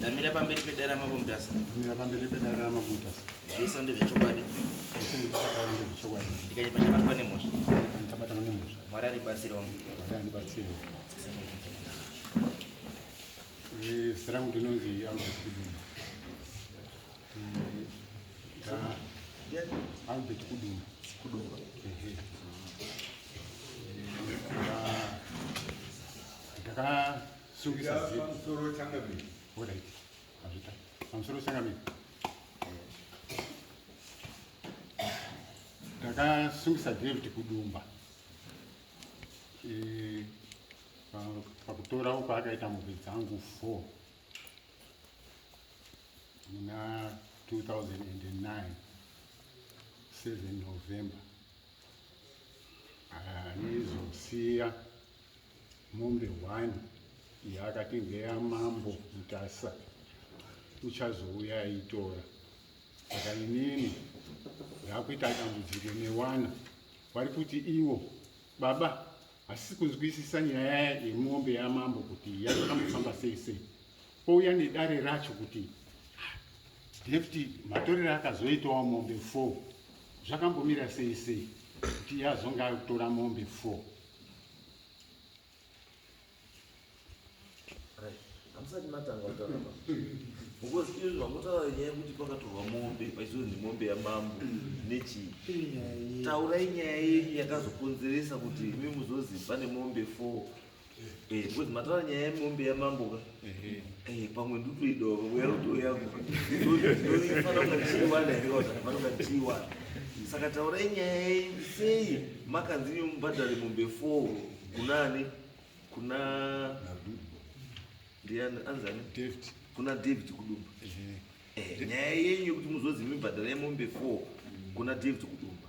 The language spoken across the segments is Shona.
Ndamira pamberi pedare raMambo Mutasa. Ndamira pamberi pedare raMambo Mutasa. Zvese ndezvechokwadi. Zvese ndezvechokwadi. Ndikati pandabatwa nemhosva. Pandabatwa nemhosva. Mwari andibatsire wangu. Mwari andibatsire. Eh, zita rangu ndinonzi Albert Kudumba. Eh, Albert Kudumba. Kudumba. Ehe. Ndakasungisa pamusoro changamire. Alright. Azvita. Pamusoro changamire. Ndakasungisa David Kudumba. Eh, pakutorawo kwaakaita mombe dzangu 4 muna 2009 7 November anizosiya mombe 1 yaakati ndeyamambo Mutasa uchazouya aitora saka inini ndakuita dambudziko newana wari kuti iwo baba hasisi kunzwisisa nyaya yemombe yamambo kuti yakambofamba sei sei pouya nedare racho kuti deputy matorero akazoitawo mombe 4 zvakambomira sei sei kuti yazonge akutora mombe 4. Hamusati matanga kutaura ba. Because izvo zvamotaura nyaya yekuti pakatorwa mombe pachizonzi mombe yamambo nechii. Taurai nyaya yenyu yakazokonzeresa kuti imi muzozi pane mombe 4. Eh, because mataura nyaya yemombe yamambo ka. Eh, pamwe ndutoidawo pamwe yaruto yangu. Ndinofanira kunga ndichiiwana here kana kuti fanira kunga ndichiiwana. Saka taurai nyaya yenyu sei makanzi imi mubhadhare mombe 4 kunani? Kuna ndiani anzani? David. Kuna David Kudumba. Eh, nyaya yenyu yekuti muzozi imi bhadharai mombe 4 kuna David Kudumba.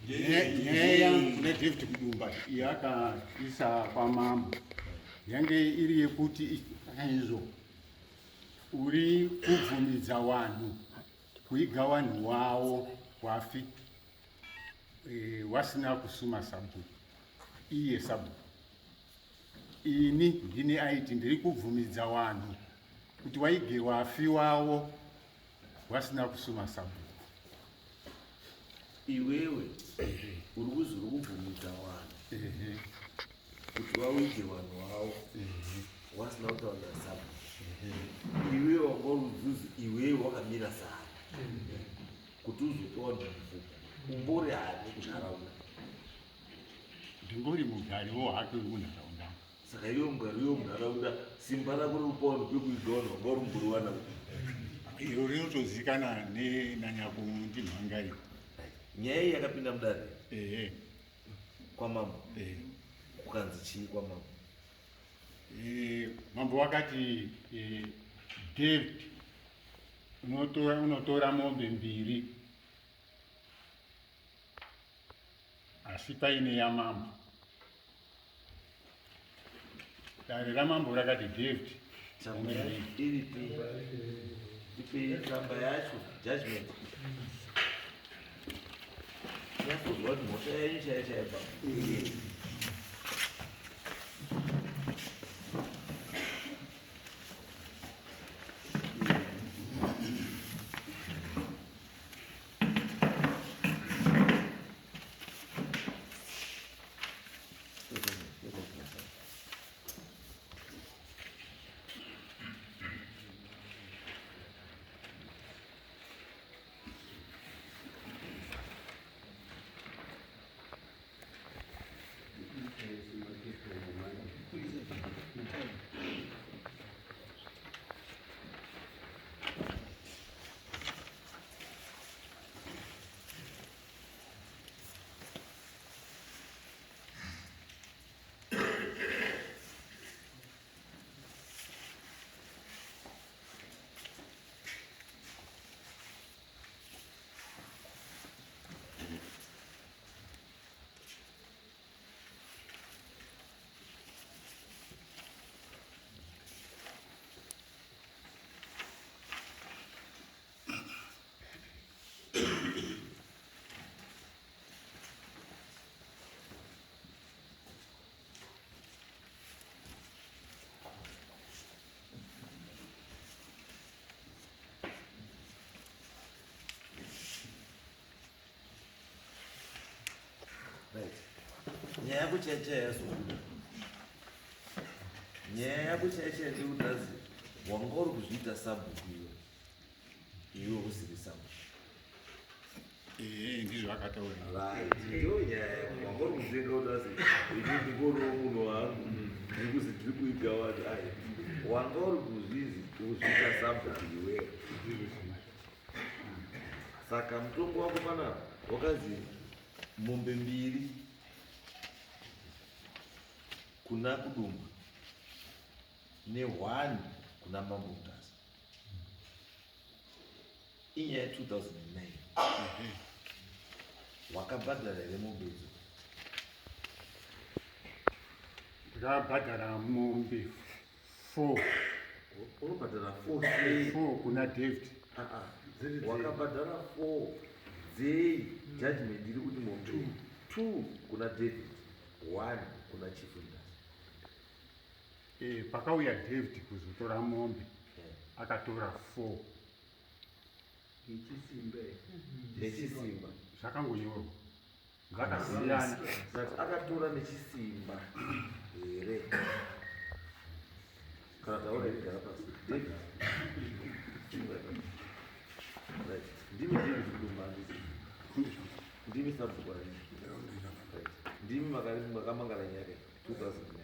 Nyaya yangu kuna David Kudumba yakaisa kwamambo yange iri yekuti izvo uri kubvumidza vanhu kuiga vanhu wavo wafi e, wasina kusuma sabhuku iye sabhuku ini ndini aiti ndiri kubvumidza vanhu kuti waige wafi wavo wasina kusuma sabhuku. Iwewe uri kuzi uri kubvumidza vanhu kuti vawige vanhu vavo wasina kutaura sabhuku. Iwewe wanga uri kuzuzi iwewe wakamira saani kuti uzopa vanhu mvumo umbori ani kunharaunda? Ndingori mugariwo hake uri munharaunda. Saka iwe mugari wemunharaunda simba rako rekupa vanhu pekuiga vanhu vanga uri mugori wana kuti iro rinotozikanwa nanyakumundimhangariro. Nyaya iyi yakapinda mudare Ehe. kwamambo Ehe. Kukanzi chii kwamambo? Mambo wakati David unotora mombe mbiri asi paine yamambo. Dare ramambo rakati David Tsamba iripi? Ipi tsamba yacho judgment. Nyatozwa kuti mhosva yenyu chaiyo chaiyo baba. Yako chaiyo chaiyo yazobuda. Nyaya yako chaiyo chaiyo ndeyekuti azi wanga uri kuzviita sabhuku iwe, iwe usiri sabhuku. Ee, ndizvo akataura. Right, ndiyo nyaya yako. Wanga uri kuzvienda kuti azi ini ndingoriwo munhu wangu, ndiri kuzi ndiri kuiga vanhu. Ai, wanga uri kuzviita sabhuku iwe. Ndizvo zvimwe. Saka mutongo wako panapa wakazi mombe 2 kuna Kudumba ne1 kuna Mambo Mutasa. Inyaya ye2009. Wakabhadhara here mombe idzo? Ndakabhadhara mombe 4. Unobhadhara 4 sei? 4 kuna David. Ah, ah. Wakabhadhara 4 dzei? Judgment iri kuti mombe 2 kuna David, 1 kuna Chief Mutasa. Pakauya David kuzotora mombe, akatora 4. Nechisimba. Zvakangonyorwa zvakasiyana. But akatora nechisimba here? Kana taura iri, gara pasi. David. Right. Ndimi David Kudumba, handiti? Ndimi sabhuku, handiti? Right. Ndimi makamangara nyaya 2009.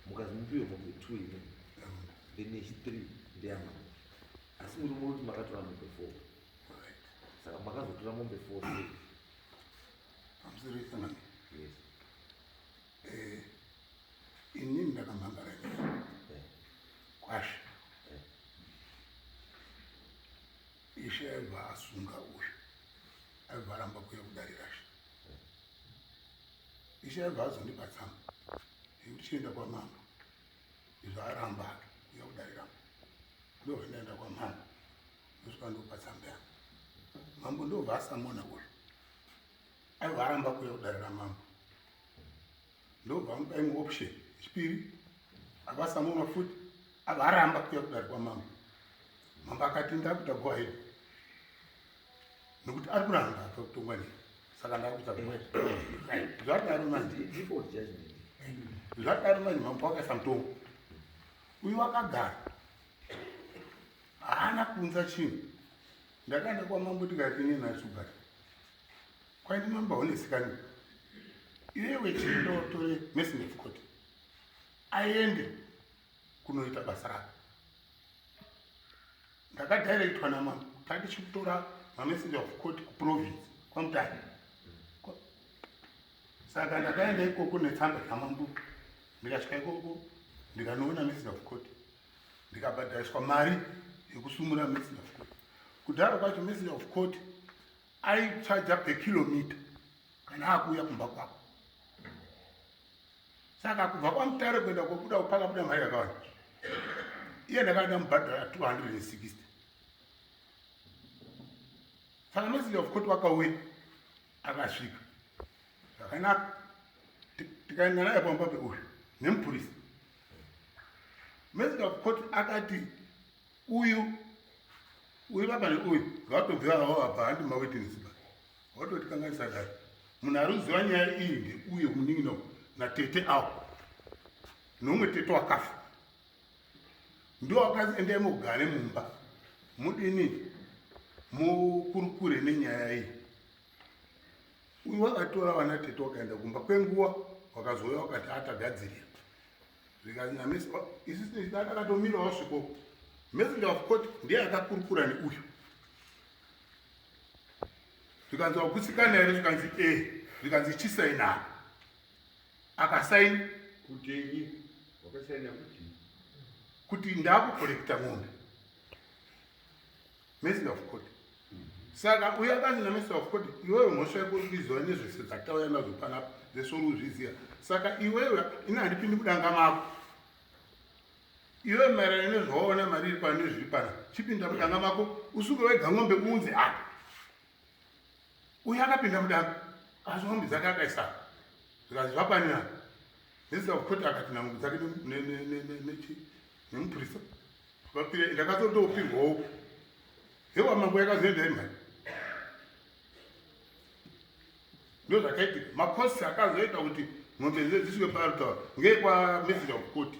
Mukazi mupiwe mombe 2 ine. Then yechi 3 ndeyamambo. Asi muri kuti makatora mombe 4. Saka makazotora mombe 4 sei? Pamusoro isangano. Yes. Inini ndakamhangara nyaya kwashe. Ishe aibva asunga uyu, aibva aramba kuuya kudare rashe. Ishe aibva azondipa tsamba yekuti chienda kwamambo, izvo aramba ake kuuya kudare rangu. Ndobva ndaenda kwamambo, ndosvika ndopa tsamba yangu. Mambo ndobva asamona uyu aibva aramba kuuya kudare ramambo. Ndobva amupa imwe option yechipiri, avasamona futi, abva aramba kuuya kudare kwamambo. Mambo akati ndakuita go ahead nekuti ari kuramba apa kutongwa nei, saka ndakuita go ahead. Zvadaro manje, Default judgment. zvadaro manje, mambo akaisa mutongo uyu, wakagara, haana kuunza chinhu. Ndakaenda kwamambo tikati inini achigara kwaindi, mambo haonesekani iwewe, chienda utore messenger of court aende kunoita basa rake. Ndakadirectwa namambo tati chikutora mamessenger of court kuprovince kwaMutare. Saka ndakaenda ikoko netsamba dzamambo. Ndikasvika ikoko, ndikanoona messenger of court, ndikabhadhariswa mari yekusumura messenger of court. Kudhara kwacho messenger of court aichaja per kilometer kana akuuya kumba kwako. Saka kubva kwaMutare kuenda kobuda pakabuda mari yakawanda. Iye ndakaenda mubhadhara 260. Saka messenger of court wakauya, akasvika zvakanaka. Tikaenda naye pamba peuyu nemupurisa. Messenger of court akati uyu uri papa neuyu ngavatobvira havo apa, handi mawitness ba, watotikanganisa dai. Munhu ari kuziva nyaya iyi ndeuyu munin'ina natete avo nomwe tete wakafa, ndo wakazi endai mugare mumba, mudini, mukurukure nenyaya iyi. Uyu wakatora vana tete wakaenda kumba kwenguva, wakazouya wakati atagadzirira. Zvikanzi namesi isusu takatomira wasvikoko, messenger of court ndiye akakurukura neuyu. Zvikanzi wagutsikana here? Zvikanzi e. Zvikanzi chisaina. Akasaina. Kutenyi wakasaina kuti? Kuti ndakucollecta ng'ombe, messenger of court. Saka uyo akanzi namessenger of court, iwewe mhosva yako uri kuiziva nezvese dzatauya nazvo panapa, zvese uri kuzviziva. Saka iwewe, ini handipindi mudanga mako. Iwewe maererano nezvawaona, mari iri pano nezviri pana, chipinda mudanga mako, usuke wega ng'ombe uunze apa. Uyo akapinda mudanga, asi ng'ombe dzake akaisa. Zvikanzi zvakwanira. Messenger of court akati nang'ombe dzake nemupurisa vapira. Ndakatondopirwawo hewa mambo yakazoenda imhari. Ndo zvakaitika. Macosts akazoita kuti Mombe dze dzisvike paarutaura ngekwamessenger of court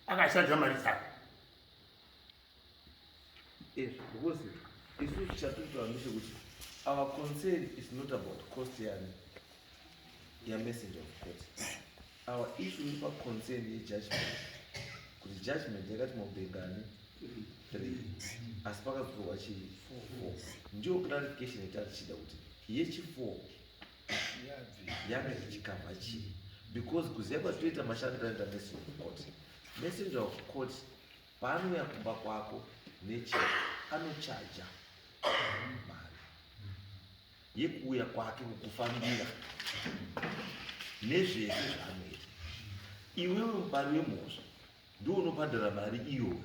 akashaja mari dzake. Because isusu chatiri ndechekuti our concern is not about cost yani yamessenger of court. Our issue iri paconcern yejudgment, kuti judgment yakati mombe ngani? Three, asi pakazotorwa chii? Four. Ndiyo clarification yatatichida, kuti yechi4 yanga ichikavha chii, because kuziva kwatinoita mashandiro anoita messenger of court, messenger of court paanouya kumba kwako nechi anochaja mari yekuuya kwake, kukufambira nezvese zvaanoita. Iwewe mupari wemhosva ndiwo unobhadhara mari iyoyo.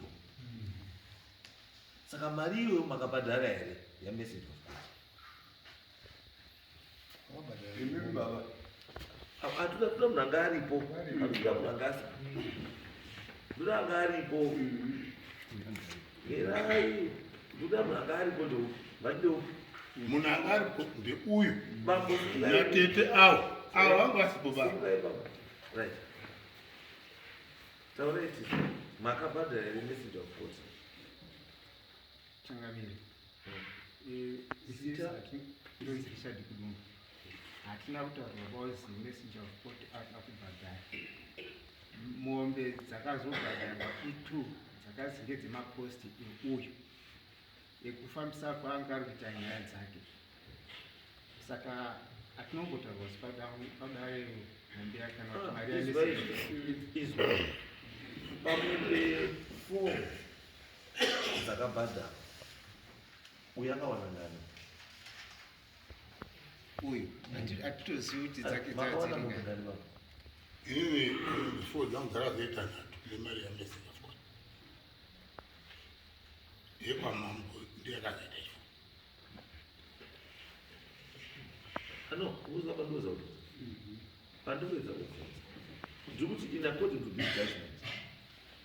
Saka mari iyoyo makabhadhara here yamessenger of court? Imimi baba. Hatuda, toda munhu anga aripo. Hatuda munhu anga asipo, ndoda anga aripo. Mirai, ndoda munhu anga aripo. Ndeupi? Vandeupi? Munhu anga aripo ndeuyu. Bambo. Natete avo, avo vanga vasipo baba. Simukai baba. Right, taurai tisi, makabhadhara here messenger of court? Changamire, ndonzi Richard Kudumba. Hatina kutaurwa kwazi messenger of court arikuda kubhadhara. Mombe dzakazobhadharwa i2, dzakazi ngedzemacosts euyu ekufambisa kwaanga ari kuita nyaya dzake. Saka hatinongotaurwa kuti padare mombe kana kuti mari Izwa. yamessenger. Izwa, pamombe 4 dzakabhadharwa, uyu akawana ngani? Uyu hatitozivi kuti dzake Makawana mombe dzadziri. ngani, baba? Inini four dzangu dzakazoita nhatu nemari yamessenger of court. Yekwamambo ndiyo yakazoita ifo. Ano uza pandiweza kuti pandikuedza kubvunza ndiri kuti in according to this judgment,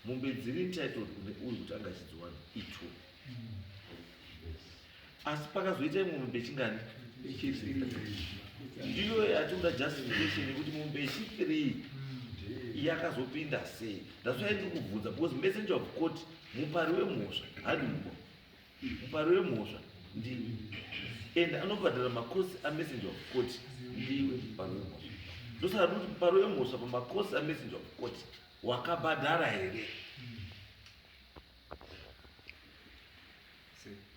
mombe dziri entitled kune uyu kuti anga achidziwana i2, asi pakazoita imwe mombe chingani? Ndiyo yatinoda justification yekuti mombe yechi3 yakazopinda sei. That's why ndiri kubvunza, because messenger of court mupari wemhosva hadiubo, mupari wemhosva ndiwe and anobhadhara macosts amessenger of court ndiwe mupari wemhosva. Ndosaka ndikuti mupari wemhosva, pamacosts amessenger of court wakabhadhara here?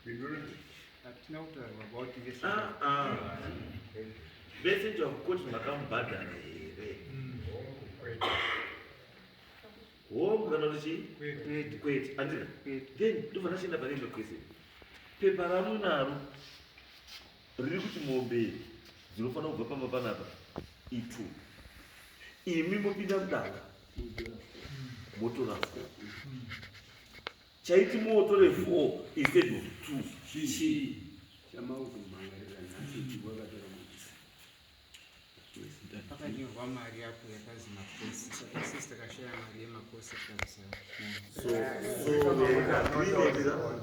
Pindura. Hatina kutaurwa about messenger. Ah, ah. Messenger of court makamubhadhara here, hongu kana kuti chii? Kwete. Kwete, andina. Kwete. Then ndobva ndachienda pane imwe question. Pepa ramunaro riri kuti mombe dzinofanira kubva pamba panapa i2, imi mopinda mudanga motora 4. Chaiti motore 4 instead of 2 chii? Chamaukumhangarira nhasi, wakatora mabisa. Pakanyorwa mari yapo yakazi macosts, saka isusu takashaya mari yemacosts, tikabvisa. So agreement,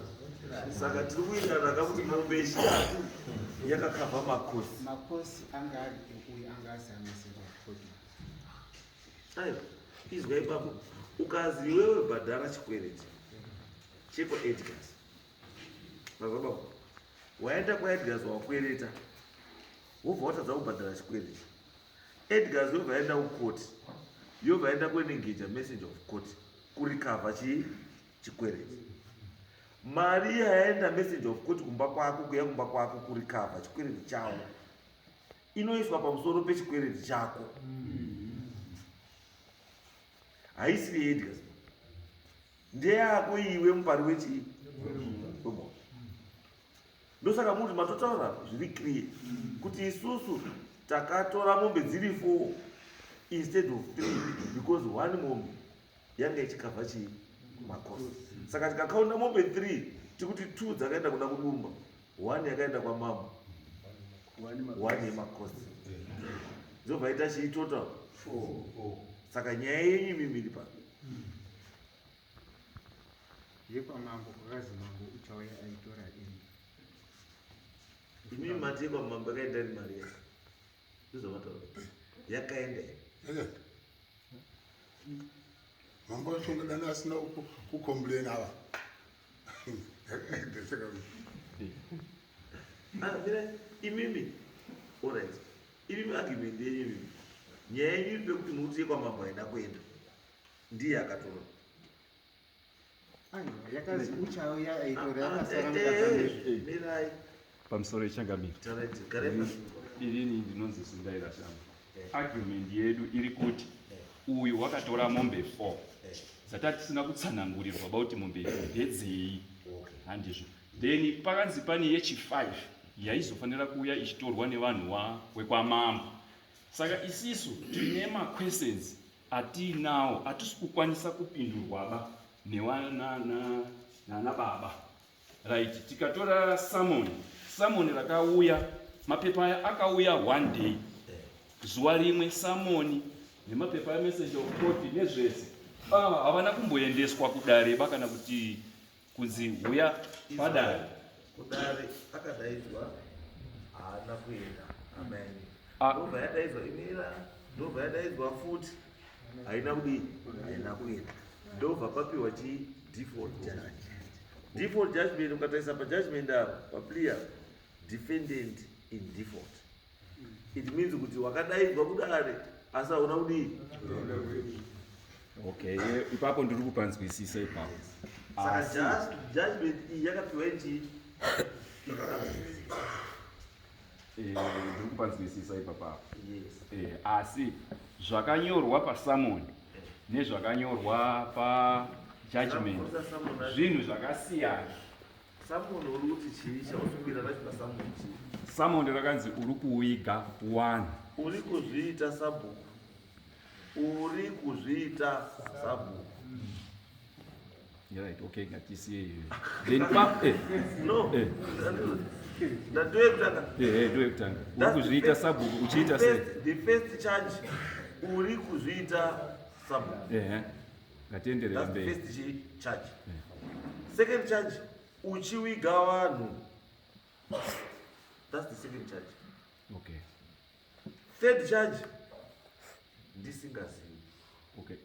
saka tiri kuwirirana kakuti mombe yechitatu yakakavha macosts. Macosts anga ari euyu, anga asi amessenger of court. Aiwa, izwa ipapo, ukazi iwewe bhadhara chikwereti chekwaEdgars, mazwa baba, waenda kwaEdgars, wakwereta, wobva watadza kubhadhara chikwereti. Edgars yobva yaenda kukoti, yobva yaenda kuenengeja messenger of court kurikavha chii? Chikwereti. Mari yaenda messenger of court kumba kwako, kuya kumba kwako kurikavha chikwereti chavo, inoiswa pamusoro pechikwereti chako. Haisiri yeEdgars, ndeyako iwe mupari wechii? Wemhosva. Ndosaka muti matotaura zviri clear kuti isusu takatora mombe dziri 4 instead of 3 because one mombe yanga ichikavha chii? Macosts. Saka tikakaunda mombe 3, tikuti 2 dzakaenda kuna Kudumba, 1 yakaenda kwamambo, 1 yemacosts, dzobva ita chii total? Saka nyaya yenyu imimi pano. Yekwamambo kwakazi mambo uchauya aitora enda. Imimi mati yekwamambo yakaenda iri mari yake, ndizvamataura, yakaenda here? Mambo wacho ungadana asina kucomplain ava. Ndeseka. Ah, mira, imimi, alright, imimi argument yenyu imimi, nyaya yenyu iri pekuti muti yekwamambo haina kuenda, ndiye akatora. Aiwa, yakazi uchauya aitora Ah, yakasara eh, mukatsamizvo. eh, mirai. Pamusoro yechangamiro. Tauraiti, garai pasi. Inini ndinonzi Sundaira Shamba. Argument yedu iri kuti uyu wakatora mombe 4 dzatati tisina kutsanangurirwa ba kuti mombe idzi ndedzei, handizvo? Then pakanzi pane yechi5 yaizofanira kuuya ichitorwa nevanhu wekwamambo. Saka isisu tine maquestions atiinawo atisi kukwanisa kupindurwa ba nana baba, right? Tikatora summon, summon rakauya, mapepa aya akauya one day, zuva rimwe, summon nemapepa emessage of court nezvese. Ava havana kumboendeswa kudare ba kana kuti kunzi huya padare. Kudare akadaidzwa, haana kuenda amaini. Ah. Ndobva yadaidzwa, imira, ndobva yadaidzwa futi, haina kudii, haina kuenda. Ndobva papiwa chi default judgment. Default judgment, ukatarisa pajudgment apa, paplea, defendant in default, it means kuti wakadaidzwa kudare asi hauna kudii. Okay, ipapo ndiri kupanzwisisa ipapo. Saka just judgment iyi yakapiwa ichi. Ndiri kupanzwisisa ipapo. Yes. Asi zvakanyorwa pasummon nezvakanyorwa pajudgment zvinhu zvakasiyana. Summon uri kuti chii chausikuita nacho pasummon chii? Summon rakanzi uri kuviga one. Uri kuzviita sabhuku, uri kuzviita sabhuku. Right, okay, ngatisiye iyoyo then pa No. Ndoyekutanga. Ndoyekutanga, uri kuzviita sabhuku uchiita sei? The first charge, uri kuzviita sabhuku. Ehe, ngatienderere That's the mberi. first charge. Second charge, uchiwiga vanhu. That's the second charge. Third charge, ndisingazivi. Okay,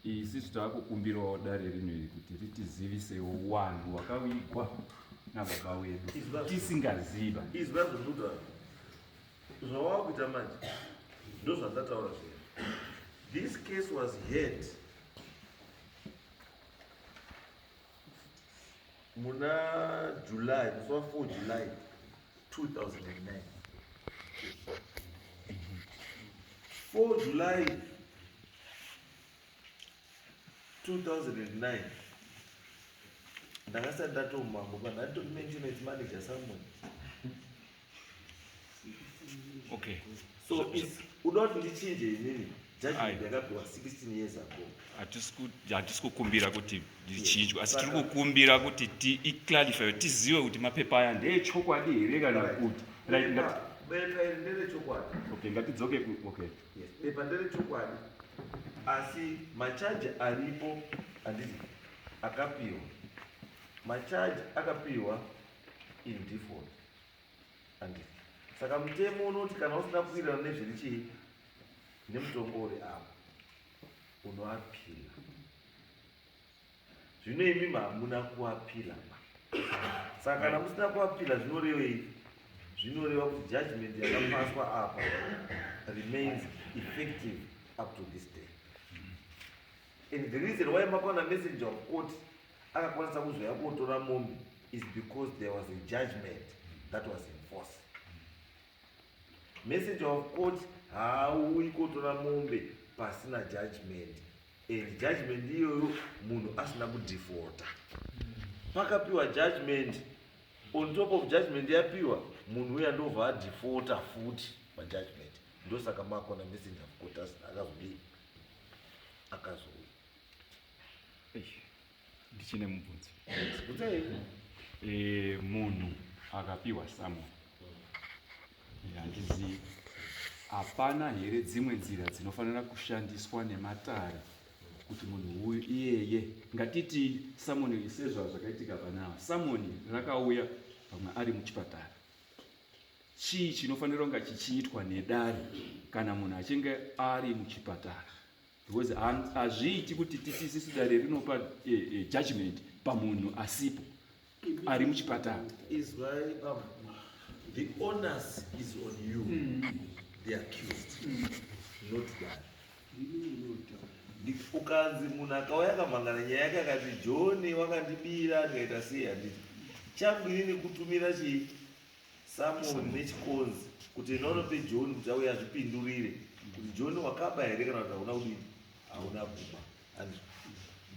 isisu taakukumbirawo dare rino iri kuti ritizivisewo wanhu wakawigwa nababa wedu tisingaziva. Izwa zvinoda zvawakuita manje, ndozvandataura zviya. This case was heard muna July, musi wa4 July 2009. 4 July 2009 ndakasati ndatomambo, pandanditori maintenance manager somewhere. So uda kuti ndichinje inini judgment Aye. yakapiwa 16 years ago? Hatisi kukumbira kuti ndichinjwe, asi tiri kukumbira kuti tiiclarify, tizive kuti mapepa aya ndeechokwadi here kana kuti, right? Bepa iri nderechokwadi. Okay, ngatidzoke okay. Yes, bepa nderechokwadi, asi macharge aripo, handiti, akapiwa macharge, akapiwa in default, handiti? Saka mutemo unoti kana usina kuwirirana nezviri chii nemutongo uri apa, unoappeala. Zvino imi hamuna kuappeala. Saka kana musina kuappeala, zvinorevei? Zvinoreva kuti judgment yakapaswa apa remains effective up to this day. And the reason why makaona messenger of court akakwanisa kuzoya kotora mombe is because there was a judgment that was in force. Messenger of court haauyi kotora mombe pasina judgment, and judgment iyoyo munhu asina kudefaulta. Pakapiwa judgment, on top of judgment yapiwa, munhu uya ndobva adefaulta futi pajudgment. Ndosaka makona messenger of court asina akazodii, akazouya. Eish, ndichine mubvunzo. Kutsai. Munhu akapiwa summon, handizivi, hapana here dzimwe nzira dzinofanira kushandiswa nematare kuti munhu uyu iyeye, ngatiti summon, sezva zvakaitika panapa, summon rakauya pamwe ari muchipatara? Chii chinofanira kunga chichiitwa nedare kana munhu achinge ari muchipatara? Because hazviiti kuti titi isisu dare rinopa judgment pamunhu asipo ari muchipatara. Izwai baba, the onus is on you, the accused, not dare. Ukanzi munhu akauya akamhangana nyaya yake akati John wakandibira ndikaita sei, handiti changu inini kutumira chii summon nechikonzi kuti enda unope John kuti auye azvipindurire kuti John wakaba here kana kuti hauna kudini, hauna kuba. Handiti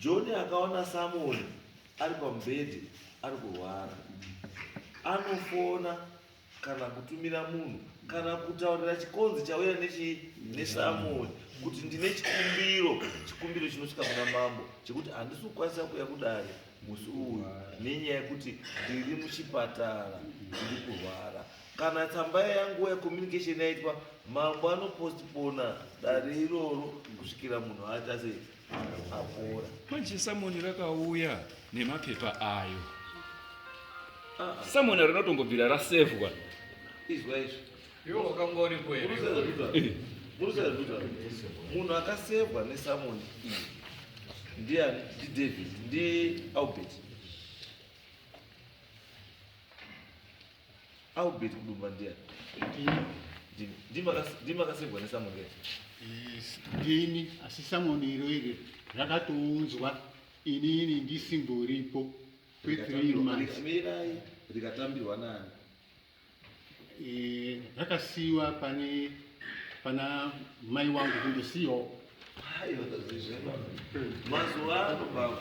John akaona summon ari pamubhedhi ari kurwara, anofona kana kutumira munhu kana kutaurira chikonzi chauya nesummon kuti ndine chikumbiro, chikumbiro chinosvika kuna mambo chekuti handisi kukwanisa kuuya kudare musi uyu nenyaya yekuti ndiri muchipatara, ndiri kurwara. Kana tsamba yangu yecommunication yaitwa, mambo anopostpona dare iroro kusvikira munhu aita sei, apora. Manje summon rakauya nemapepa ayo, summon rinotombobvira rasevhwa. Izwa izvi. Iwe wakanga uripo here? Murusazvita, munhu akasevhwa nesummon iyi ndiani? NdiDavid, ndiAlbert. Albert Kudumba ndiani? Ndimakasevhwa nesummon ke? Ndini, asi summon iro iri rakatounzwa inini ndisimboripo kwe3 months. Mirai, rikatambirwa nani? Rakasiyiwa pane pana mai wangu kundosiyiwa. Aiwa, mazuva ano baba,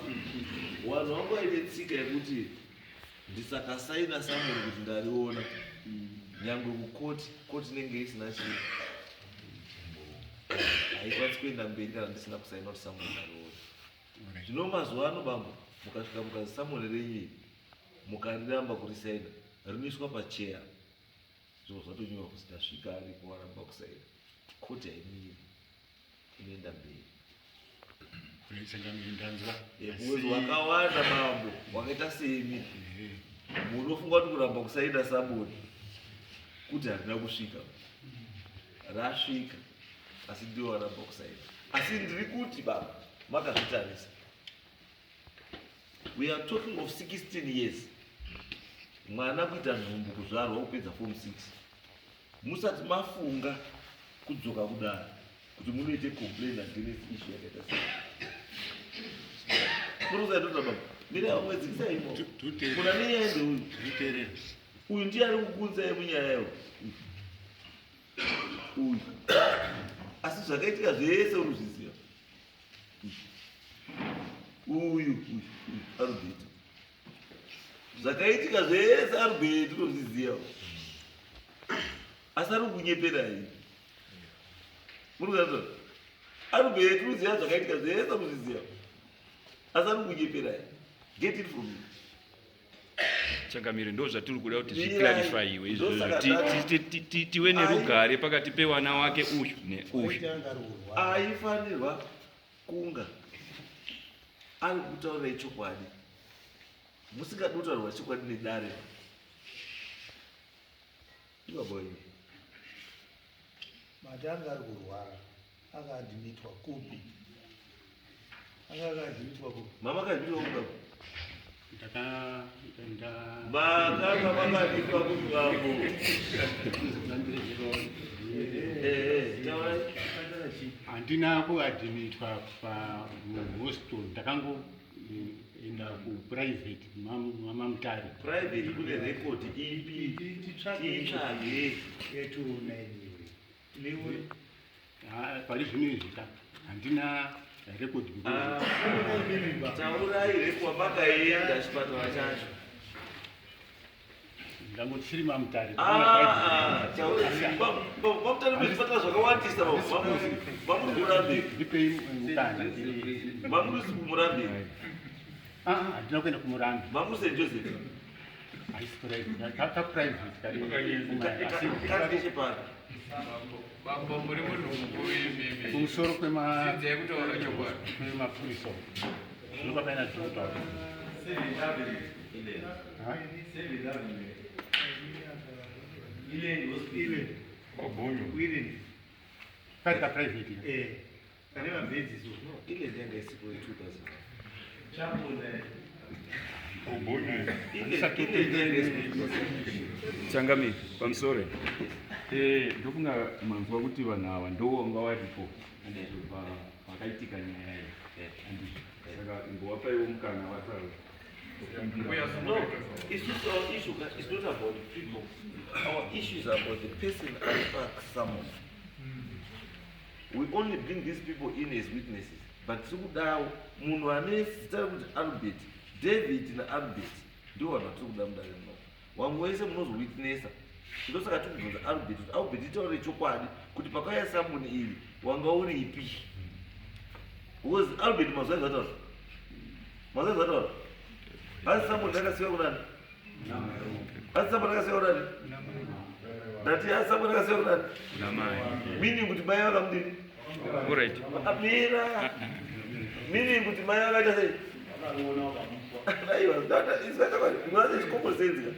vanhu vangu vaine tsika yekuti ndisakasaina summon kuti ndariona, nyangwe kukoti, koti inenge isina chii, haikwanisi kuenda mberi kana ndisina kusaina kuti summon ndariona. Zvino mazuva ano bambo, mukasvika mukazi summon renyu iri, mukariramba kurisaina, rinoiswa pacheya, zviro zvatonyorwa kuti ndasvika aripo waramba kusaina. Koti haimiri, inoenda mberi. Ndanzwa. Because wakawanda mambo wakaita semi munofunga kuti kuramba kusaina summon kuti harina kusvika, rasvika, asi ndiwo waramba kusaina. Asi ndiri kuti baba, makazvitarisa, we are talking of 16 years, mwana kuita nhumbu, kuzvarwa, kupedza form 6, musati mafunga kudzoka kudaro kuti munoite complain against issue yakaita sei. Munozaitota baba, mire vamwe, dzikisaimo. Muna nenyaya ndeuyu. Tuteerera. Uyu ndiye ari kukunzai munyaya yo uyu, asi zvakaitika zvese unozviziva. Uyu, uyu, uyu Arubheti, zvakaitika zvese Arubheti unozviziva, asi ari kunyeperai. Muri Arubheti unoziva zvakaitika zvese, unozviziva, asi ari kunyeperai. Get it from me. Changamire, ndo zvatiri kuda kuti Mirai. zviclarifyiwe izvozvo. Ndosaka Tive nerugare pakati pewana wake uyu neuyu. Aifanirwa kunga ari kutaurirai chokwadi. Musingadi kutaurirwa chokwadi nedare, ibaba wenyu. Mati anga ari kurwara, akaadhimitwa kupi? Anga akaadhimitwa kupi? Mama, akadhimitwa kupi baba? Ndaka nda Makanga makadhimitwa kupi bambo? Taurai. Handina kuadhimitwa pamuhospital, ndakangoenda kuprivate maMutare. Private kune record ipi? Titsvage. Yetu9 Pari zvino izvi ka handina record. Ah, taurai record makaenda chipatara chacho. Ndangoti maMutare. MaMutare mune zvipatara zvakawandisa. Mamuri kumurambi? Ndipei mukana. Mamuri kumurambi? Ah, handina kuenda kumurambi. Mamuri St Joseph? Haisi private, kaprivate kari. Kari nechepari? Bambo, muri munhu mukuru imimi. Kumusoro Dzidzai kutaura chokwadi. kwemapurisa ndopakaina dhokota. Ha? Iland. Iland. Kaita private. Eh. Pane mabhedzi so. No, Iland yanga isipo 2000. Chapona. Changami, pamusoro. Eh, ndofunga manzwa kuti vanhu ava ndo vanga varipo pakaitika nyaya iyi. Handizvo. Saka imbowapaiwo mukana wataura. No, it's just our issue. It's not about the people. Our issue is about the person aripa summon. We only bring these people in as witnesses. But tiri kudawo munhu ane zita rekuti Albert, David naAlbert ndivo vanhu vatiri kuda mudare muno. Vamwe vese munozowitnessa. Ndosaka tiri kubvunza Albert kuti Albert itaure chokwadi kuti pakauya summon iyi wanga uripi. Because Albert mazuva ezvataura. Mazuva ezvataura. Asi summon yakasiwa kunani? Asi summon yakasiwa kunani? Ndati asi summon yakasiwa kunani? Meaning kuti mai vakamudini? Alright. Amira. Meaning kuti mai vakaita sei? Aiwa, ndata izvaita kwani? Ndinoona common sense ka.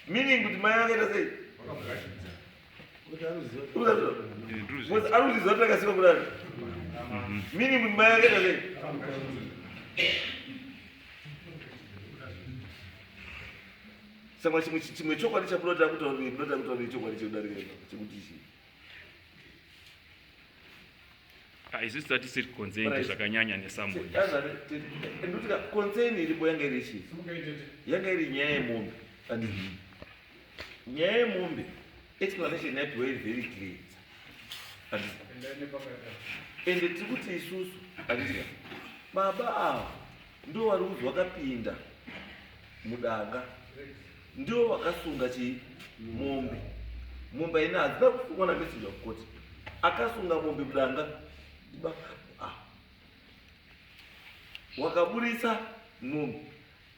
Meaning kuti mai vakaita sei? Because ari kuziva kuti akasiwa kunani? Meaning kuti mai vakaita sei? Saka chimwe chimwe chokwadi chamunoda kutaura munoda kutaura chokwadi chekudarika ipapo chekuti chii? Ah, isusu tatisiri concerned zvakanyanya nesummon. Ndikuti concern iripo yanga iri chii? Yanga iri nyaya yemombe. Handiti? Nyaya yemombe explanation yapiwa iri very clear. Handiti? Ende tiri kuti isusu handiti baba ava ndo vari kunzi vakapinda mudanga ndio vakasunga chii mombe. Mombe ina hadzina kusungwa namessenger of court. Akasunga mombe mudanga ndibaba ava. Wakaburisa mombe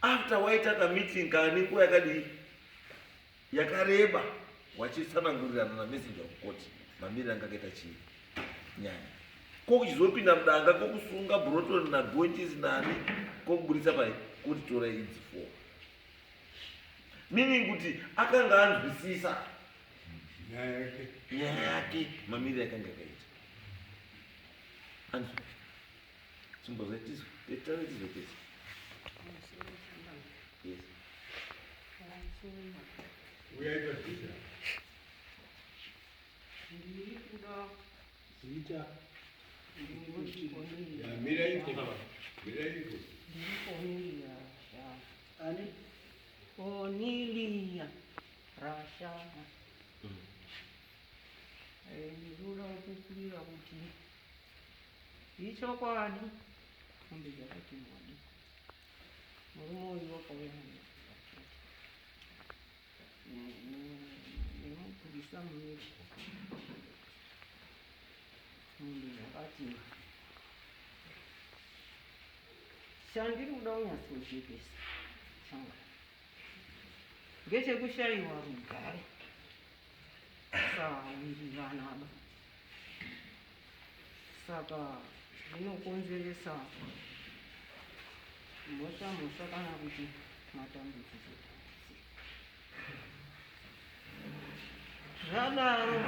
after waita kameeting kane nguva yakadii yakareba wachitsanangurirana namessenger of court mamiriro anga akaita chii nyaya kokuchizopinda mudanga kokusunga Broton naGonchisi nani kokuburisa pai kuti tora idzi four meaning kuti akanga anzwisisa nyaya yake mamiriro yakanga yakaita. Anzwa chimbozva tizwe titare tizwe tese. Yes. Ndiri kuda Zita. ndiri Mira iko. Mira iko. Cornelia Rashana. Ani? Cornelia Rashana. Ndinoda kupupurira kuti ichokwadi mombe dzakatemwa murume uyu wakauya nemupurisa mumiri mombe dzakatemwa. Chandiri kuda kunyatsojekesa changa ngechekushayiwa rugare kusawirirana ba, saka zvinokonzeresa mhosva mhosva kana kuti matambudziko tambudziko. Zvadaro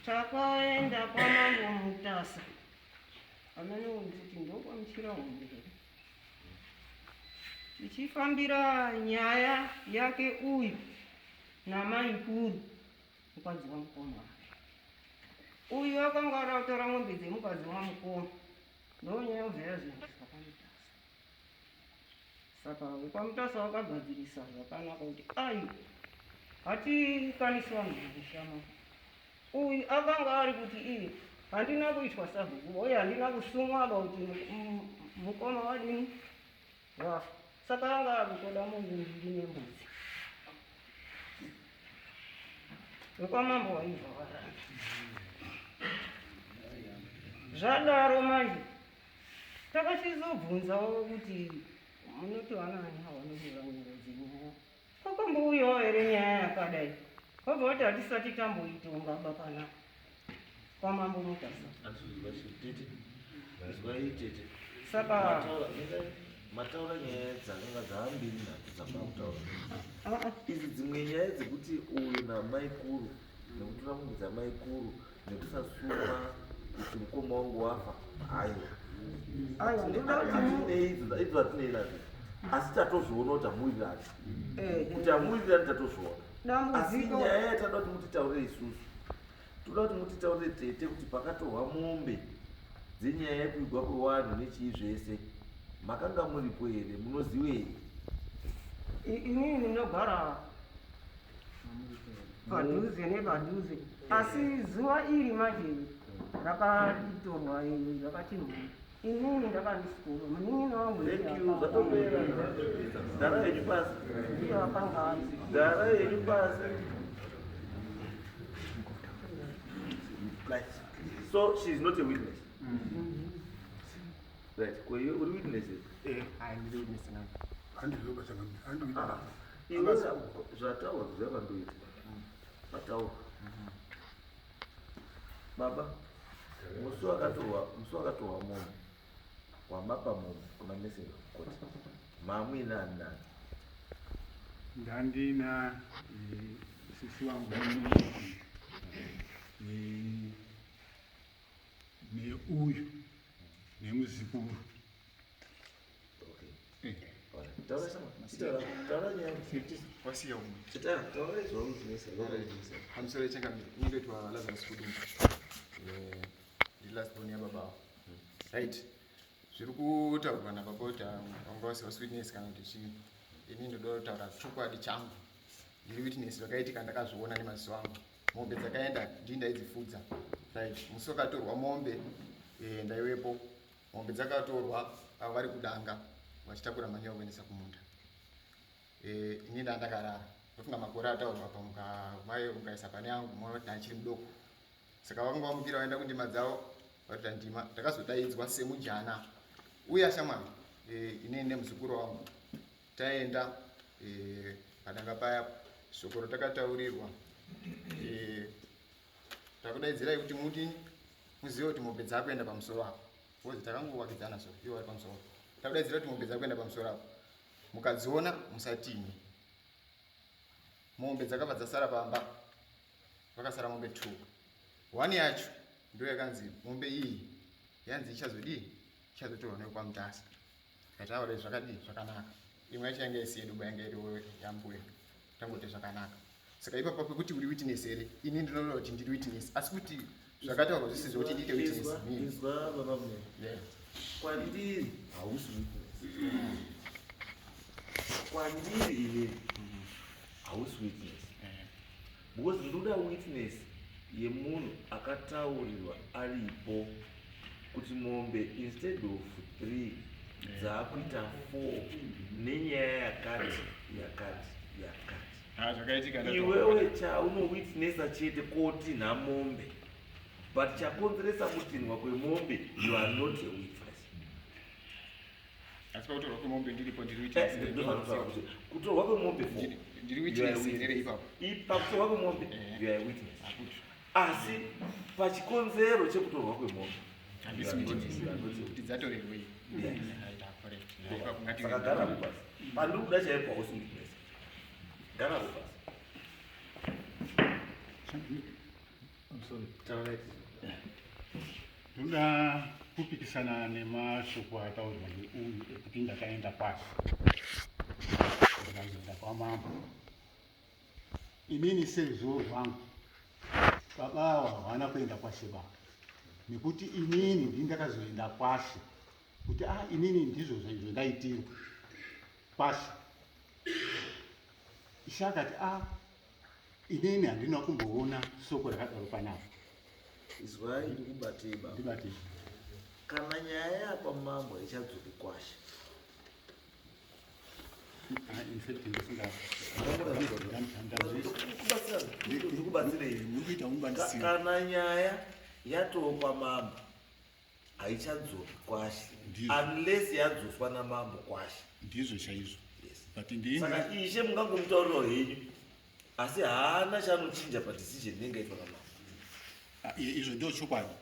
takaenda kwamambo Mutasa amene kuti ndokwamuchira hombe here tichifambira nyaya yake uyu namaikuru mukadzi wamukoma wake. Uyu akanga ada kutora mombe dzemukadzi wamukoma, ndonyaya yobva yazoendeswa kwaMutasa. Saka wekwaMutasa wakagadzirisa zvakanaka kuti ayi hatikanisi vanhu mukushama. Uyu akanga ari kuti iye handina kuitwa sabhuku uye handina kusumwa ba kuti mukoma wadini wafa, saka anga akutoda mombe mbiri nembudzi. Wekwamambo waibva waramba. Zvadaro manje takachizobvunzawo kuti munoti vanani ava vanonyora nyaya dzenyaya, pakambouyawo here nyaya yakadai? Vabva vati hatisati tamboitonga ba pana kwamambo Mutasa. Tete, izwai tete. Saka Mataura, Mataura nyaya dzakanga dzaambiri nhatu dzamava kutaura idzi, dzimwe nyaya dzekuti uyu namaikuru nekutora mombe dzamaikuru nekusasuma kuti mukoma wangu wafa, haiwa. Aiwa, ndoda kuti Hatinei idzo, idzo hatinei nadzo, asi tatozviona kuti hamuwirirani, kuti hamuwirirani tatozviona. Asi Dambudziko nyaya yatada kuti mutitaurire isusu, toda kuti mutitaurire tete kuti pakatorwa mombe dzenyaya yekuigwa kwevanhu nechii zvese, makanga muripo here? Munoziwei? Inini ndinogara padhuze nepadhuze, asi zuva iri manje rakatorwa, rakatinhwa, inini ndakandisikuva munin'ina wangu. Thank you, zvatopera. Gara henyu pasi. Ndiye akanga ari. Gara henyu pasi. Right, so she is not a witness, right? Kweyo uri witness here? Hayi, ndiri witness nami. Handizoba changamire, handiita. Iwe zvataurwa zvavandoita mataurwa. Baba, musi wakatorwa mombe, wamapa mombe kuna messenger koti mamuina ani nani? Ndandina sisi wangu neuyu nemuzukuru. Okay. Alright. Taura sama. Taura, taura nyaya. Wasiya umwe. Taura, taura izvo. Pamusoro yechangamire, inondoitwa Lazarus Kudumba, ndiri last born yababa avo, right? Zviri kutaurwa nababa kuti vanga vasiwa witness kana kuti chii, ini ndoda kutaura chokwadi changu. Ndiri witness, zvakaitika ndakazviona nemaziso angu. Mombe dzakaenda ndii ndaidzifudza, right? Musi wakatorwa mombe ndaiwepo. Mombe dzakatorwa avo vari kudanga vachitakura manyowa kuendesa kumunda. Ini ndandakarara. Ndofunga makore ataurwa pa mai mukaisa pane angu muona kuti ndachiri mudoko. Saka vakanga vamukira vaenda kundima dzavo, vaita ndima. Ndakazodaidzwa semujana, uya shamwari, inini nemuzukuru wangu taenda padanga paya. Shoko ratakataurirwa, takudaidzirai kuti mudini, muzive kuti mombe dzakuenda pamusoro apo, because takangowakidzana, so ivo vari pamusoro. Takudaidzira kuti mombe dzakuenda pamusoro apo, mukadziona musatinye. Mombe dzakabva dzasara pamba, vakasara mombe two. One yacho ndo yakanzi mombe iyi yanzi ichazodii, ichazotorwa nekwaMutasa. Kataura zvakadii, zvakanaka. Imwe yacho yanga isi yedu, yanga iriwo yambuya. Tangoti zvakanaka. Saka ipapo pekuti uri witness here, ini ndinoona kuti ndiri witness, asi kuti zvakataurwa zvisi zvokuti ndiite witness. Izwa baba munene. Kwandiri hausi witness. Kwandiri inini hausi witness, because ndoda witness yemunhu akataurirwa aripo kuti mombe instead of three dzaakuita four nenyaya yakati yakati yakati. Ah, zvakaitika. Iwewe chaunowitnessa chete kotinha mombe, but chakonzeresa kutinhwa kwemombe, you are not a witness. Asi pakutorwa kwemombe ndiripo, ndiri witness. Ndozvanotaura kuti kutorwa kwemombe four, Ndiri you are a witness here witness. ipapo? Pakutorwa kwemombe you are a witness, asi pachikonzero chekutorwa kwemombe Handisi witness kuti dzatorerwei. Yes. Right, ah, correct. Ipapo ngati Saka gara pasi, pandiri kuda chaipo hausi witness. Gara pasi. I'm sorry. Taura. Ndoda kupikisana nemashoko ataurwa neuyu ekuti ndakaenda kwashe, ndikazoenda kwamambo. Inini seruzivo rwangu, baba ava havana kuenda kwashe baba, nekuti inini ndini ndakazoenda kwashe kuti a inini ndizvo zvandaitirwa kwashe. Ishe akati a inini handina kumboona soko rakadaro panapa. Izwai, ndikubatei baba. Ndibatei. Kana nyaya yakwamambo ichadzoki kwashe. Ah, in fact ndisinga Ndikubatsirei. Muri kuita Kana nyaya yatoo mambo haichadzoki kwashe unless yadzoswa namambo kwashe. Ndizvo chaizvo. Yes. But ndini Saka ishe mungangomutaurirawo henyu, asi haana chaanochinja padecision inenge yaitwa namambo. Ah, izvo ndo chokwadi.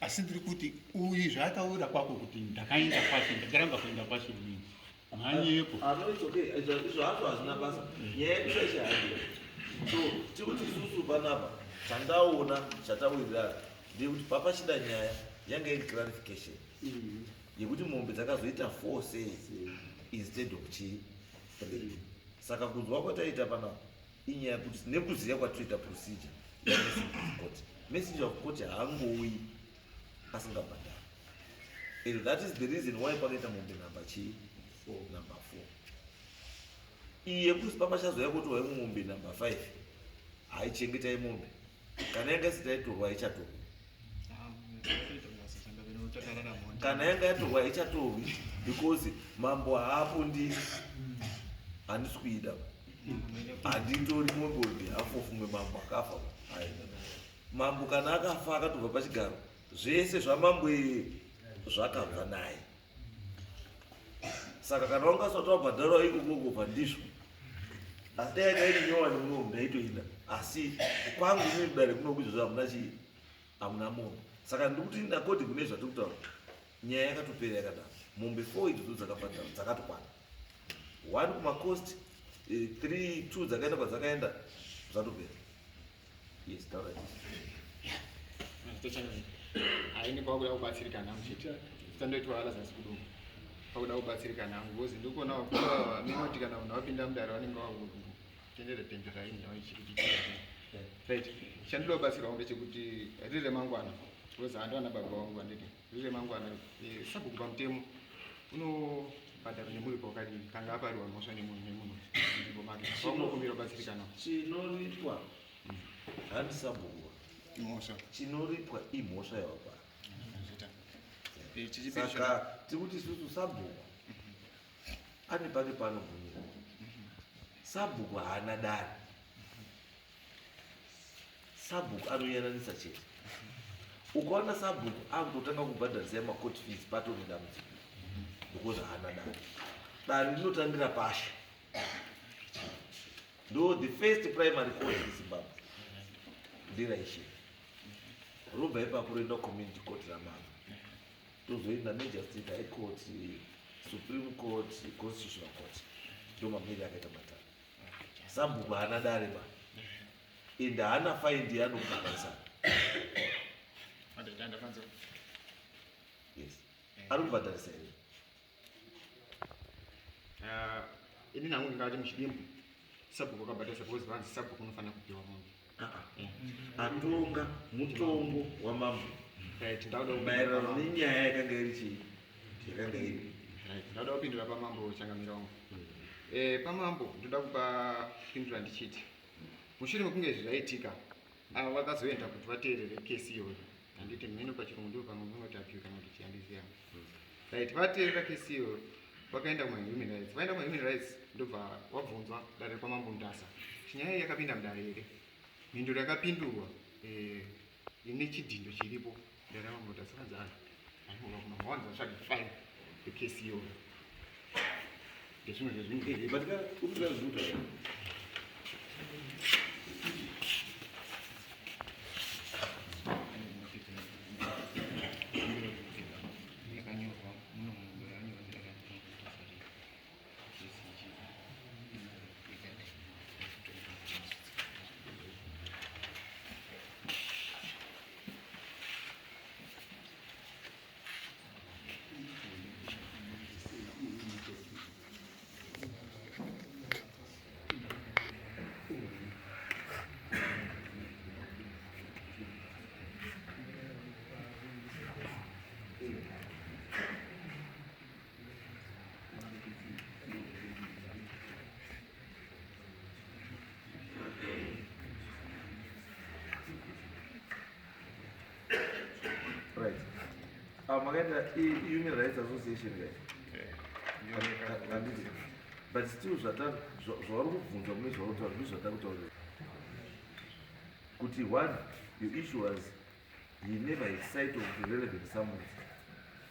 Asi ndiri kuti uyu zvaataura kwako kuti ndakaenda kwashe, ndakaramba kuenda kwashe inini. Manyepo. Ah, no, it's okay. Izvo hazvo hazvina basa. Nyaya yedu chaichihambira. So tiri kuti isusu panapa chandaona chatawirirana ndeyekuti papachida nyaya yanga iri clarification yekuti mombe dzakazoita four sei instead of chii three. Saka kunzwa kwataita panapa inyaya yekuti nekuziva kwatinoita procedure yamessenger of court. Messenger of court haangouyi asingabhadhari. And that is the reason why pakaita mombe number chii number 4. Iyi yekuti pamachazouya kuti waimwe mombe number 5 haichengetai mombe kana yanga isati yaitorwa haichatorwi. Kana yanga yatorwa haichatorwi because mambo haapo, handisi kuida, handitori mombe on behalf of mumwe mambo akafa. Hai. Mambo kana akafa akatobva pachigaro, zvese zvamambo iye zvakabva naye. Saka kana wanga usati wabhadharwa ikoko kubva ndizvo. Asi dai yanga iri nyowani munomu ndaitoida, asi kwangu inini kudare kuno kuizvozvo hamuna chii, hamuna mombe. Saka ndikuti according kune zvatiri kutaura, nyaya yakatopera yakadaro. Mombe 4 idzodzo dzakabhadharwa, dzakatokwana one kumacost, three, two dzakaenda kwadzakaenda, zvatopera. Yes, taura. Haini kwakuda kubatsirikana muchiti tandoitwa Lazarus Kudumba, pakuda kubatsirikana hangu because ndikuona minoti kana munhu wapinda mudare vanenge vakutenderera tendera inyaya ichikuti. Right, chandinoda kubatsirwa ndechekuti riri remangwana, because handiwana baba vangu vanditi riri remangwana, sabhuku pamutemo unobhadhara nemuripo wakadini kanga apariwa mhosva nemunhu munzvimbo make? Pakunokumbira kubatsirikana. Chinoripwa handisabhuku. Imhosva. Chinoripwa imhosva yawapara. Chichipiri. Saka tiri kuti isusu sabhuku ane pake paanogumira. Sabhuku haana dare. Sabhuku anoyananisa chete. Ukaona sabhuku akutotanga kubhadharisa macourt fees, patone dambudziko because haana dare. Dare rinotangira pasha, ndo the first primary court in Zimbabwe nderaishe. Robva ipapo roenda community court ramambo, tozoenda magistrate, high court, supreme court, constitutional court. Ndo mamiri akaita matare. Sabhuku haana dare ba, ende haana faindi yaanokubhadharisa. Yes, ari kubhadharisa here? Ini nangu ndingati muchidimbu sabhuku akabhadharisa because vanzi sabhuku unofanira kupiwa mombe. Atonga mutongo wamambo. Right, ndauda maererano nenyaya yakanga iri chii, yakanga iri. Right, ndauda kupindura pamambo, changamira wangu. Pamambo ndoda kupa pindura ndichiti mushure mekunge izvi zvaitika, ava vakazoenda kuti vateerere kesi iyoyo, handiti? Mhino pachirungu ndo pamwe munoti appeal kana kuti chihandiziya. Right, vateerera kesi iyoyo, vakaenda kumahuman rights. Vaenda kumahuman rights, ndobva wabvunzwa dare kwamambo Mutasa chinyaya iyi yakapinda mudare here. Mhinduro yakapindurwa ine chidhindo chiripo dare ramambo Mutasa, vanzi aiwa, vatsvage file yekesi iyoyo, ndezvimwe zvezvinhu. But urikuda zvinotaura. Yakanyorwa muno muyanyorwa dare ramambo Mutasa kesi ichi. Right, makaenda human rights association guys, handiti? But still zvauri kubvunza mune zvauri kutaura ndizvo zvatakutaurira kuti one, your issue was he never had sight of the relevant summons,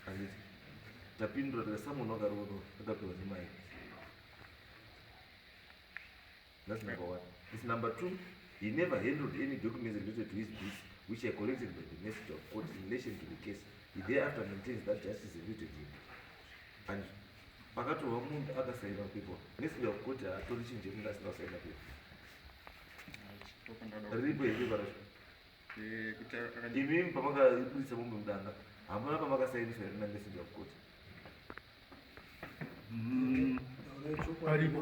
handiti? Tapindura tika summon wakarono akapiwa nemai. That's number one. It's number two, he never handled any documents related to his beasts. which are collected by the messenger of court in relation to the case. He thereafter maintains that justice eluded him. And pakatorwa munhu akasaina pepa, messenger of court haatori chinhu chemunhu asina kusaina pepa. Riripo here pepa racho? Imimi pamakabudisa mombe mudanga, hamuna pamakasainiswa here namessenger of court? Paripo.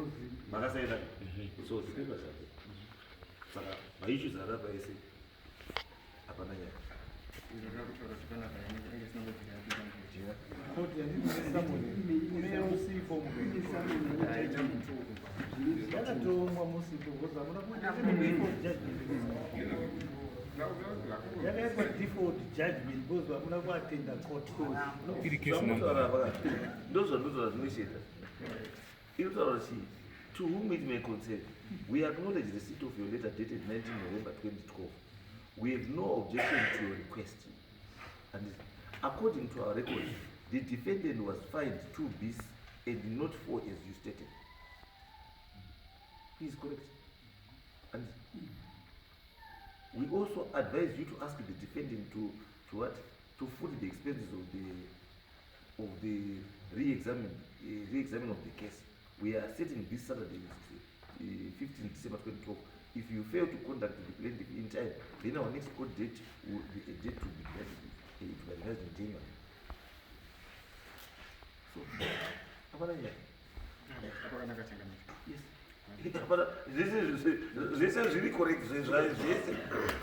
Makasaina. So zipepa zvake. Saka maissues ari apa ese hapana nyaya. Koti handine form yakatomwa musipo because hamuna kuita default judgment. Yakaitwa default judgment because hamuna kuatenda court. Iri case number. Zvamutaura apa ndozvandotaura zvinocheta. Inotaura chii? To whom it may concern, we acknowledge receipt of your letter dated 19 November 2012. We have no objection to your request. And according to our records, the defendant was fined 2 beasts and not 4 as you stated. He is correct. And we also advise you to ask the defendant to what? To foot the expenses of the re-examine of the case. We are setting this Saturday, 15 December 2012. If you fail to contact the plaintiff in time, then our next court date will be a date to be revised in January. So, hapana nyaya. Apakanaka changamire. Yes. Hapana, zvese zviri correct, zvese.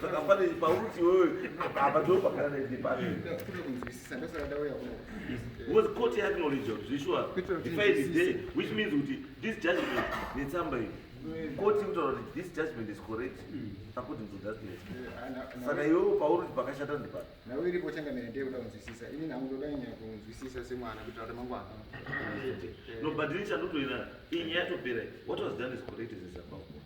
Saka pane pauti wewe apa ndo pakana nepane. Kuda kunzwisisa, ndosaka ndauya kuno. Because court acknowledge zvishwa Kuitira kuti the fine is there, nzwisise. which means kuti this judgment netsamba iyi, court ikutaura kuti this judgment is correct according to that letter. Saka iwewe pauri kuti pakashata ndepano. Nhau iripo changamire ndeyekuda kunzwisisa. Ini hangu ndoda nyanya kunzwisisa semwana kuitira kuti mangwana. No, but ini chandotoina iyi nyaya yatopera iyi. What was done is correct, is above board,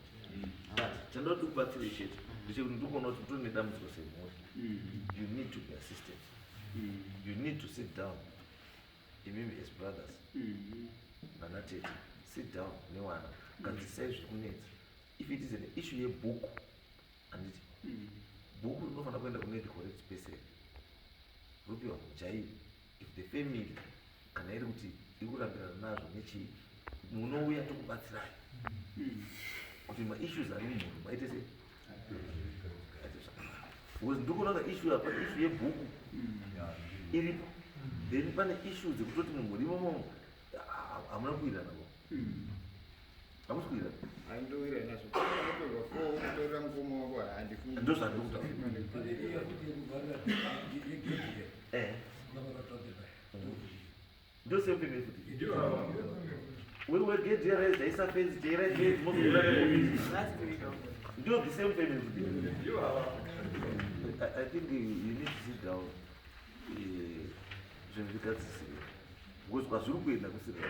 but chandoda kuti kubatsire chete ndechekuti ndikuona kuti mutori nedambudziko semhuri. You need to be assisted. You need to sit down imimi as brothers nanatete, sit down newana, gadzisai zviri kunetsa. If it is an issue yebhuku, handiti bhuku rinofanira kuenda kune the correct person, ropiwa muchaivi. If the family kana iri kuti iri kurambirana nazvo nechii, munouya tokubatsirai kuti maissues ari mumhuri maite sei, aite zvakanaka, because ndikuona ka issue apa, issue yebhuku iripo, then pane issue dzekutoti mumhuri imomo hamuna kuwirirana bo, hamusi kuwirirana. Handowira nazvo. Unotorwa 4, unotorera mukoma wako, handifungi. Ndozvandiri kutaura. Ndo same family futi. Wegedhi raisa fenzi, teira fenzi, mozoura nekomiti. Ndo the same family futi. I think you need to sit down, zvinhu zvigadzisire, because kwazviri kuenda kusiri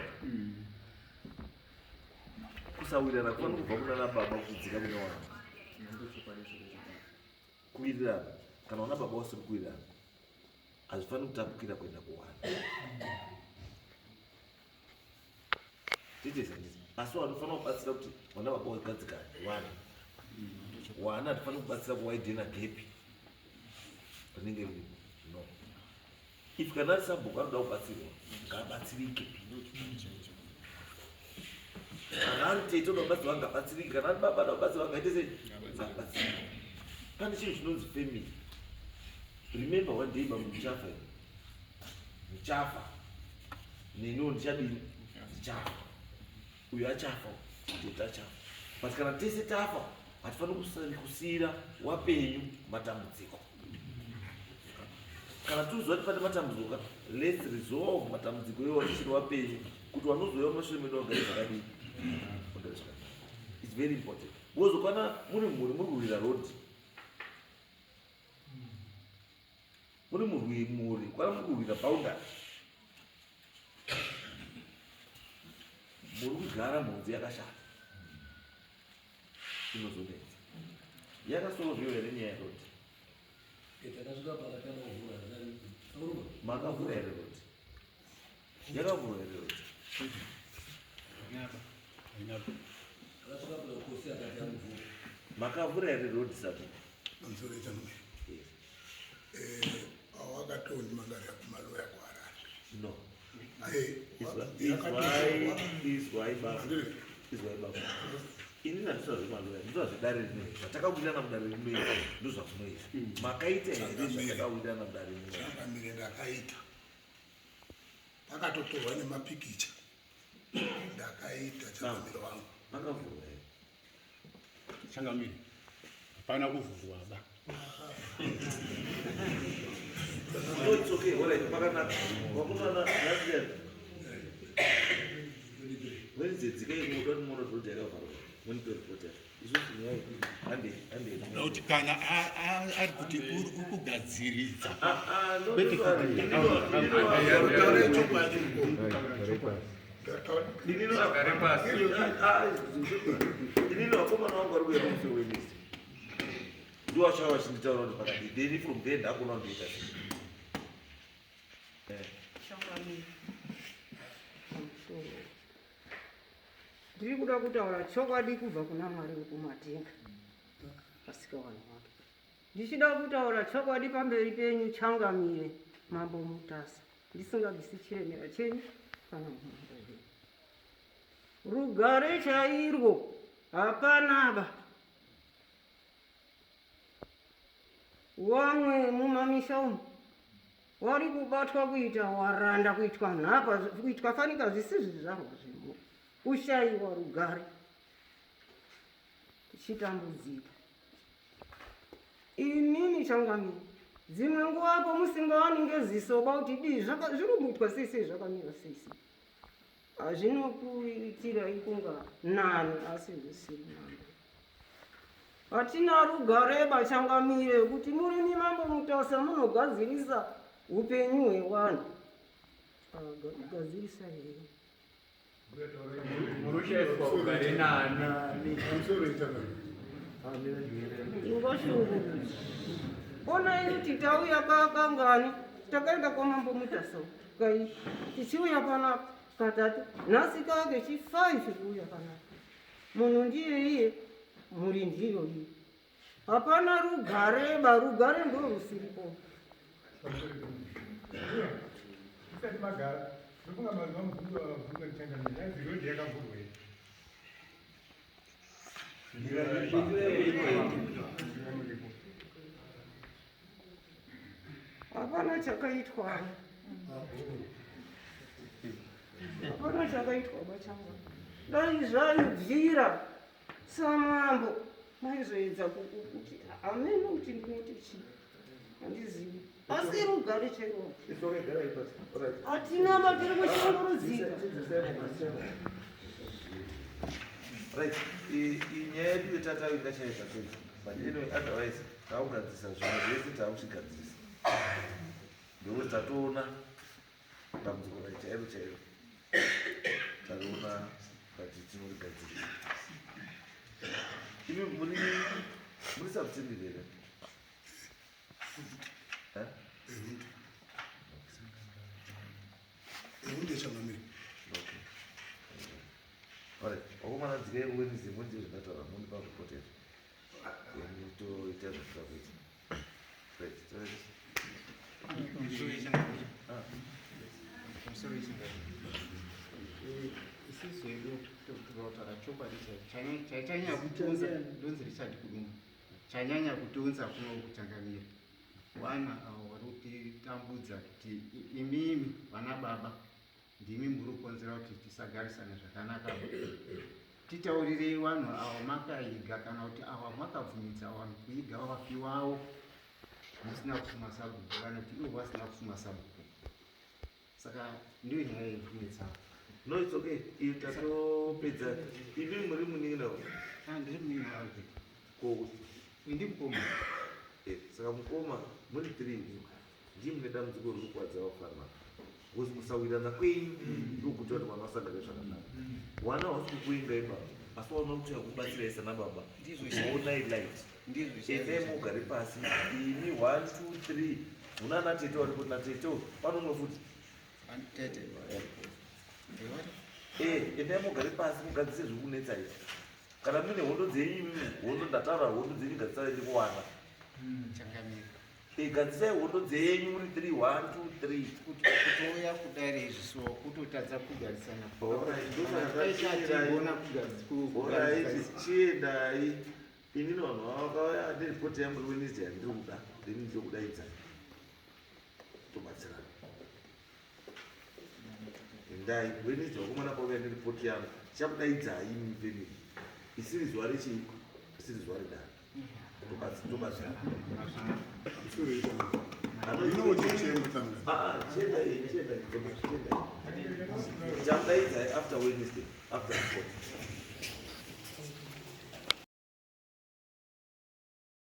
kusawirirana kufanira kubva kuna baba kuchidzika kune wana. Kuwirirana, kana wana baba wasiri kuwirirana, hazvifaniri kutapukira kuenda kuwana tete sandisi. Asi vanofanira kubatsira kuti vana baba vagadzikane. Wana wana hatifaniri kubatsira kuwaidhena gap rinenge riripo. No, if kana ari sabhuku anoda kubatsirwa, ngaabatsirike. Kana ari tete unoda kubatsirwa, ngabatsirike. Kana ari baba anoda kubatsirwa, ngaite sei, ngabatsirike. Pane chinhu chinonzi family. Remember, one day bamwe muchafa, imi muchafa, neniwo ndichadini, ndichafa, uyu achafa, tete achafa, but kana tese tafa, hatifaniri kusiyira wapenyu matambudziko. Kana tiuziva kuti pane matambudziko ka, let's resolve matambudziko iwo tichiri wapenyu, kuti vanozouya mumashure medu vagare zvakadini, vagare zvakanaka. It's very important, because kana muri mhuri muri kurwira road, muri mhuri kwana muri kurwira boundary, muri kugara mhunzi yakashata inozonetsa. Yakasolviwa here nyaya yeroad? Takasvika pakatanga kuvhura. Makavhura here road? Yakavhurwa here road? Takasvika kuna kosi akati amuvhura. Makavhura here road, sabhuku? Pamusoro echanumere. Yes. Awakatondi kumaloya kuHarare. No. Eh, Izwai baba, izwai baba, ini handisina zvemaloya, ndinoa zvedare rinoi zvatakawirirana mudare rinoi, ndozvamunoita. Makaita here zvatakawirirana mudare rinoi? Changamire, ndakaita. Pakatotorwa nemapikicha. Ndakaita, changamire wangu. Makavhurwa here? Changamire, hapana kuvhurwa ba. No, it's okay. All right, pakanaka. Vakomana, nhasi Wednesday, dzikai muda kuti muone kuti yakavharwa. Monitor report yacho. Isusu nyaya iyi, hande hande. Nokuti kana ari kuti uri kugadziridza, Ah, no, kwete no, kuti Taura chokwadi. Inini vakomana vangu vari kuuya musi weWednesday, ndiwo vachava vachinditaura kuti pakadii, then from there ndakuona kundoita sei. Changamire, pamusoro, ndiri kuda kutaura chokwadi kubva kuna Mwari wekumatenga asika vanhu vake. Ndichida kutaura chokwadi pamberi penyu, changamire Mambo Mutasa, ndisingabvisi chiremera chenyu kana umambo hwenyu. Rugare chairwo hapanaba. Wamwe mumamisha umu wari kubatwa kuita waranda, kuitwa nhapa, kuitwa fanika zvisi zvizvarwa zvemo, kushayiwa rugare, tichitambudzika. Inini, changamire, dzimwe nguva apo musingawani ngeziso ba kuti dii zviri kuitwa sei sei, zvakamira sei sei, hazvinokuitirai kunga nani, asi zvisiri nani. Hatina rugare bachangamire. Kuti murimi Mambo Mutasa munogadzirisa upenyu hwevanhu. Ah, gadzirisa here? Munoshaiswa rugare nani? Pamusoro, changamire. Ingashungurudzwa. Onai kuti tauya kakangani. Takaenda kwaMambo Mutasa kai, tichiuya panapa katatu, nhasi kake chi5 kuuya panapa. Munhu ndiye iye, mhuri ndiyo iye, hapana rugare ba. Rugare ndo rusiripo. Isati magara, ndofunga mazuva mubvunzo wabvunza changamire, yanzi rodhi yakavhurwa here? Muripo. Hapana chakaitwa, hapana chakaitwa bachanga. Dai zvaibvira samambo maizoedza kuti hameno kuti ndinoti chii, handizivi, asi rugare chairwo hatina matiri kushungurudzika. Right, inyaya yedu yetatainga chaita kwedzi, but anyway, otherwise takugadzirisa zvinhu zvese, takuchigadzirisa ndokuti tatoona dambudziko rai chairo chairo, tariona, but tinorigadzirisa. Imi muri substandard here? Eh? Ehunde. Ehunde, changamire. Okay. Alright, vakomana, dzikai kuWednesday, mundiite zvandataura, mundipa report yacho, then toita zvatinoda kuita. Right, toita. Ah. Pamusoro, changamire. Isisu hedu totaura chokwadi chaicho. Chanyanya kutunza, ndonzi Richard Kudumba. Chanyanya kutunza kuno kuchangamira, wana avo vari kutitambudza kuti imimi vana baba ndimi muri kukonzera kuti tisagarisane zvakanaka. Titaurirei vanhu avo makaiga, kana kuti ava makabvumidza vanhu kuiga vafi wavo musina kusuma sabhuku, kana kuti ivo vasina kusuma sabhuku. Saka ndiyo nyaya yekunetsa. No, it's okay. Iyo tatopedza. Imi muri munin'ina? Ah, ndiri munin'ina wake. Ko Ndi mukoma. Saka mukoma muri three, ndii mune dambudziko riri kukwadza vafana, because kusawirana kwenyu ndokuita kuti vana vasagare zvakanaka. Wana hausi kukuinga ibaba, asi waona kuti yakubatsirai sana baba. Ndizvo. Kuonai light. Ndizvo. Endai mugare pasi imi, one, two, three. Muna ana tete varipo, natete pano umwe futi. Tete. Endai mugare pasi, mugadzise zviri kunetsa izvi. Kana muine hondo dzenyu imimi, hondo ndataura, hondo dzenyu gadzirai ndikuwana. Changamire. Gadzisai hondo dzenyu muri 3 1 2 3. Kutouya kudare izvi so kutotadza kugarisana. Alright, Tigona Alright, chiendai. Inini vanhu vavakauya neripoti yangu Wednesday yandiri kuda, then ndokudaidzai. Tobatsirana. Endai Wednesday vakomana pauya neripoti yangu, tichakudaidzai imi family. Isiri zuva rechii? Isiri zuva redare. Tobatsirana. Ah, chiendai, chiendai, chiendai. Tichakudaidzai after Wednesday, after report.